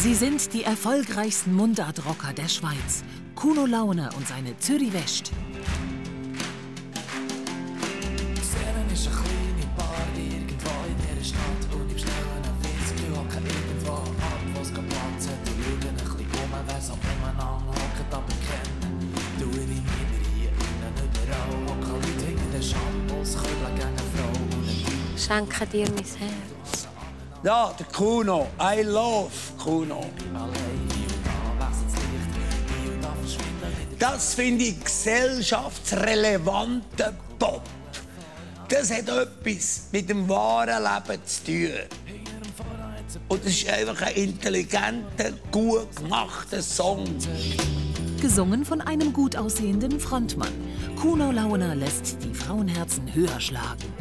Sie sind die erfolgreichsten Mundart-Rocker der Schweiz. Kuno Launer und seine Zürich West. Szenen ist eine kleine Bar irgendwo in dieser Stadt. Und im Stellen auf Witzki hocken irgendwo ab, wo es Platz hat. Und schauen ein bisschen um, wer so nebeneinander hockt, aber kennen. Du in meiner hier innen überall hocken Leute hinter den Shampoos, Kübeln gegen Frauen. Schenke dir mein Herz. Ja, der Kuno. I love Kuno. Das finde ich gesellschaftsrelevanten Pop. Das hat etwas mit dem wahren Leben zu tun. Und es ist einfach ein intelligenter, gut gemachter Song. Gesungen von einem gut aussehenden Frontmann. Kuno Launer lässt die Frauenherzen höher schlagen.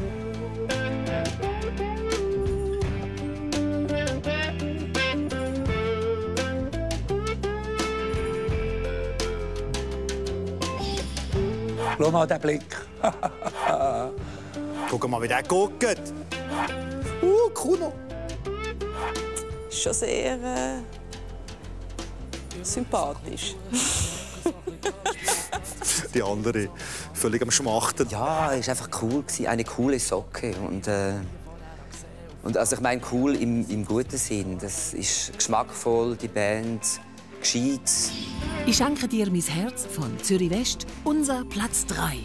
Schau mal den Blick. Guck mal, wie der guckt. Kuno. Schon sehr sympathisch. Die andere völlig am Schmachten. Ja, es war einfach cool, eine coole Socke. Und also ich meine cool im guten Sinn. Das ist geschmackvoll, die Band, gescheit. Ich schenke dir mein Herz von Zürich West, unser Platz 3.